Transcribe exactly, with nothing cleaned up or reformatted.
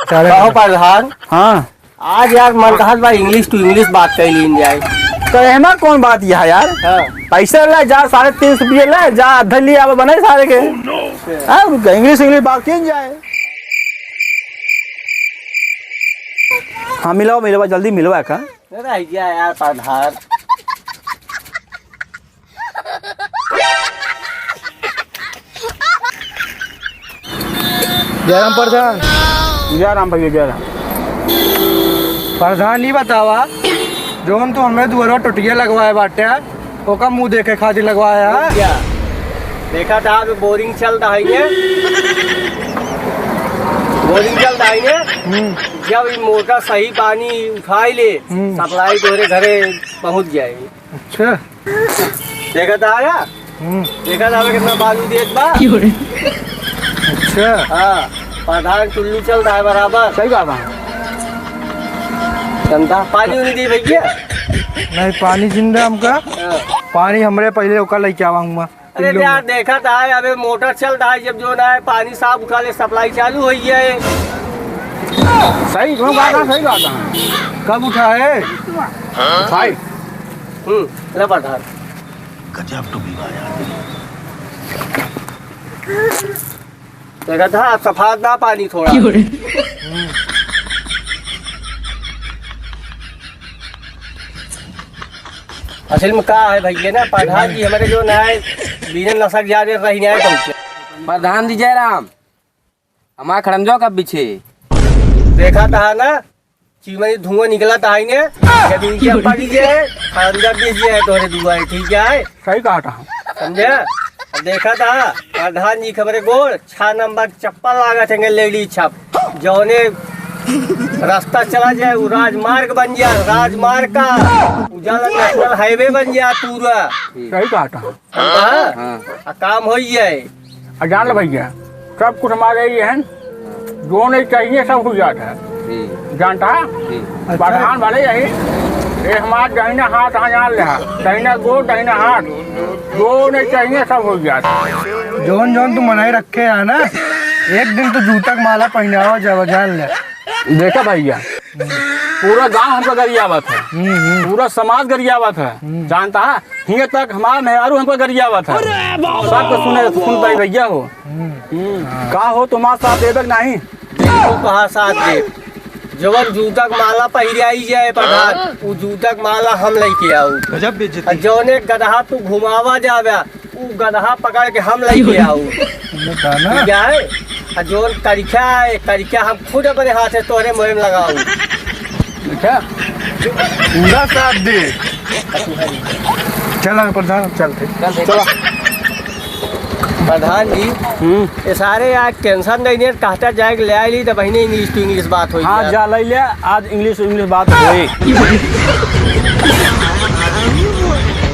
कहो प्रधान। हाँ। आज यार मन कहत बा English to English बात कइ लीन जाए। तो एमा कौन बात यह यार? हाँ। पैसा ले जा, साढ़े तीन सौ रुपये ले जा, आधा ले आवे बनाए सारे के। हाँ, English English बात कीन जाए। हाँ, मिलाओ, मिलाओ, जल्दी मिलवा का। रह गया यार प्रधान। जय राम प्रधान। जय राम भैया, जय राम। प्रधान, ई बतावा, जौन तू हमरे दुआरवा टोटिया लगवाए बाटे, ओका मुँह देखे खातिर लगवाया है? क्या? देखा था, अभी बोरिंग चल रहा है ये। बोरिंग चल रहा है ये। हम्म। जब ई मोटर सही पानी उठाई ले, हम्म। सप्लाई तोहरे घरे पहुँच जाए। अच्छा। देखा था आया? हम्म। देखा था कितना बालू देत बा? अच्छा। हाँ, प्रधान टुल्लू चल रहा है बराबर। सही बात है। चंदा, पानी उनी दी भैया। नहीं, पानी जिंदा हमका। हाँ। पानी हमरे पहले ओका लेके आवा हुआ। अरे टुल्लू यार, में। देखा था, अबे मोटर चल रहा है, जब जो ना है, पानी साफ उठा ले, सप्लाई चालू हो गया है। सही, वो बात है, सही बात है। कब उठा है? भाई। हम्म, ले प्रधान। गजब टोपी बा यार। देखा था, अब सफात ना पानी थोड़ा। क्यों रे? असल में का है भैया ना, प्रधान जी हमारे जो ना है, बिना नशक जाने रही ना है पहुँचे। प्रधान जी जय राम, हमार खड़ंजो का पीछे। देखा था ना, चिमनी धुआं निकला था इने, जब इनके पड़ी जे, खड़ंजा बीस जे है तोहरे दुआरे, ठीक है? सही कहा था। समझे? अब देखा था, प्रधान जी के हमरे गोड़, छह नंबर चप्पल लागत है, लेडीज छाप। जौने रास्ता चला जाए, वो राजमार्ग बन जाए, राजमार्ग का उजाला नेशनल हाईवे बन जाए पूरा। सही कहा था। हाँ? हाँ। आ काम हो जाए। आ जान ले भैया, सब कुछ हमारे ये है, जो नहीं चाहिए सब हो जाता है। जी। जानता है? जी। प्रधान वाले यही, ये हमारा दाहिना हाथ, हाँ, जान ले, हाँ। दाहिना गोड़, दाहिना हाथ, जो नहीं चाहिए सब हो जाता है। जौन जौन तू मनाई रखे है ना, एक दिन तो जूता के माला पहनावा जावा, जान ले। देखा भैया, पूरा गांव हमका गरियावत है, हम्म, हम्म। पूरा समाज गरियावत है, हम्म। जानता है? हियां तक हमार मेहरारू हमका गरियावत है। अरे बाबा! सबको सुने, सुन पाई भैया हो। हम्म। हम्म। का हो, तुम्हार साथ देबे के नाही? देखो कहाँ साथ दे। जवन जूता के माला पहिराई जाए प्रधान, हाँ। उ जूता के माला हम लेके आऊ। गजब बेइज्जती। आ जौने गदहा तू घुमावा जावे, उ गदहा पकड़ के हम लेके आऊ। ये गाना? ठीक है? आ जौन करिखा है, करिखा हम खुद अपने हाथ से तोहरे मुँह में लगाऊ। अच्छा, पूरा साथ दे। चल, प्रधान, चलते। चल, चल। प्रधान जी, हम्म। ये सारे यार टेंशन नहीं है, कहता जाए कि ले आई ली तो बहिने English to English बात होई हाँ, यार। जा ले ले, आज English to English बात होई।